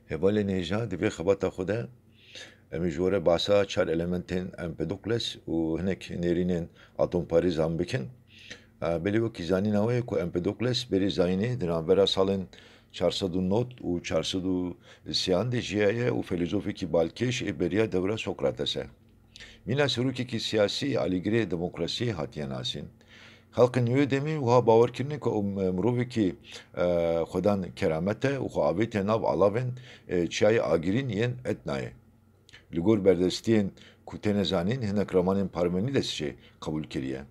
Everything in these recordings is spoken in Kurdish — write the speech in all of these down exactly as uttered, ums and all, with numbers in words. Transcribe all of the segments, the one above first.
Hevalên hêja, di vê xebata xwe de em ê ji we re behsa çar elementên Empedokles û hinek nêrînên atomparêzan bikin. E, belê wekî zanîna we ye ku Empedokles berî zayînê di navbera salên çar sed û nod û çar sed û sêyan de jiyaye û felozofekî balkêş ê beriya dewra Sokrates e. Mîna serokekî siyasî alîgirê demokrasiyê hatiye nasîn. Xelkên wê demê wiha bawer kirine ku ew mirovekî, e, xwedan keramet e û xwe avête nav alavên, e, çiyayê agirîn yên Etnayê. Li gor berdestiyên ku têne zanîn, hinek ramanên Parmenîdes jî qebûl kiriye.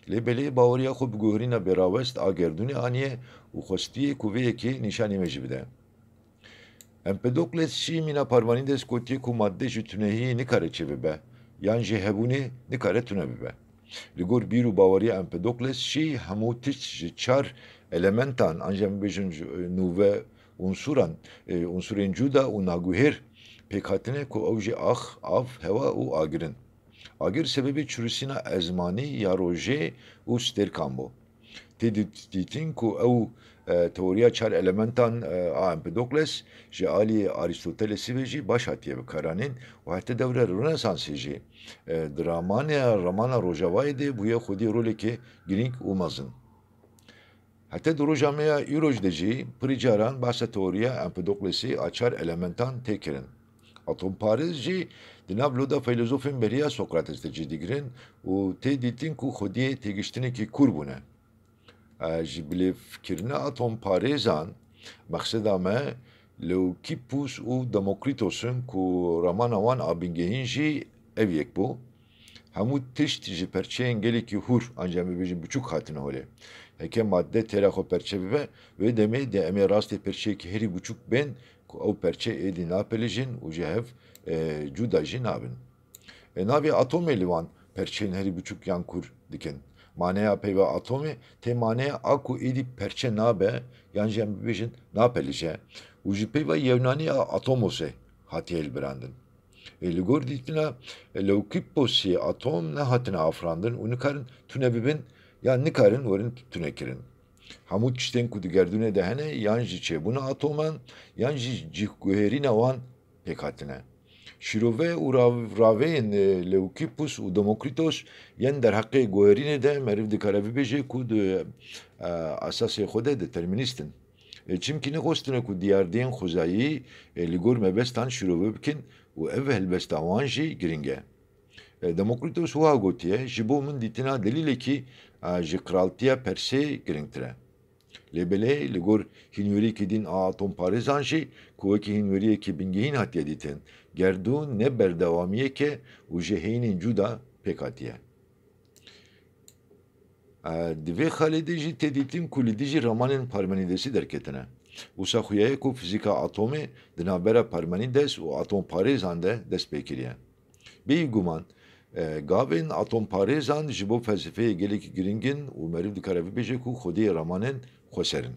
Lê belê baweriya xwe bi guherîna bêrawest a gerdûnê aniye û xwestiye ku vê yekê nîşanî me jî bide. Empedokles jî mîna Parmenîdes gotiye ku madde ji tunehiyê nikare çêbibe, yan jî hebûnê nikare tune bibe. Li gor bîr û baweriya Empedokles jî hemû tişt ji çar elementan, an jî em bibêjin ji, e, nûve unsuran, e, unsurên cuda û naguhêr pêk hatine ku ew jî ax, av, hewa û agir in. Agir sebebê çirûsîna ezmanî ya rojê û stêrkan bû. Tê dît-, dîtin ku ew, e, teoriya çar elementan, e, a Empedokles ji alî Arîstotelesî ve jî baş hatiye bikaranîn û heta dewra Rönesansê jî, e, di ramane, ramana Rojavayê de bûye xwedî rolekê girîng û mezin. Heta di roja me ya îroj de jî pirî caran behsa teoriya Empedoklesî a çar elementan tê kirin. Atomparêz jî di nav loda feylozofên beriya Sokrates de cî digirin û tê dîtin ku xwediyê têgiştinekî kûr bûne. E, ji bilêvkirina atomparêzan mexseda me Leukippos û Demokritos in ku ramana wan a bingehîn jî ev yek bû. Hemû tişt ji perçeyên gelekî hûr, an jî em bibêjin biçûk, hatine holê. Heke madde têra xwe perçe bibe, wê demê de em ê rastê perçeyekî herî biçûk bên ku ew perçe êdî napelijin û ji hev, e, cuda jî nabin. E, navê atomê li wan perçeyên herî biçûk yan kûr dikin. Maneya peyva atomê tê maneya a ku êdî perçe nabe, yan jî em bibêjin napelije û ji peyva yewnanî a atomosê hatiye hilbirandin. Ê, li gor dîtina Lewkîposê atom nehatine afirandin û nikarin tune bibin yan nikarin werin tunekirin. Hemû tiştên ku di gerdûnê de hene yan ji çêbûna atoman yan jî cihguherîna wan pêk hatine. Şîrove û rav-, raveyên, e, Lewkîpos û Demokritos yên derheqê guherînê de meriv dikare bibêje ku di, e, esasê xwe de determînîst in. E, çimkî nexwestine ku diyardeyên xwezayî, e, li gor mebestan şîrove bikin û ev helbesta wan jî giring e. E, Demokritos wiha gotiye, ji bo min dîtina delîlekî, e, ji qiraltiya Persê giringtir e. Lê belê li gor hînweriyekî din a atomparêzan jî, ku wekî hînweriyekî bingehîn hatiye dîtin, gerdûn ne berdewamiyek e û ji heyînên cuda pêk hatiye. E, di vê xalê de jî tê dîtin ku li dijî ramanên Parmenîdesî derketine. Wisa xuya ye ku fizîka atomê di navbera Parmenîdes û atomparêzan de dest pê kiriye. Bêyî guman, e, gavên atomparêzan ji bo felsefeyê gelekî giring in û meriv dikare bibêje ku xwediyê ramanên xweser in.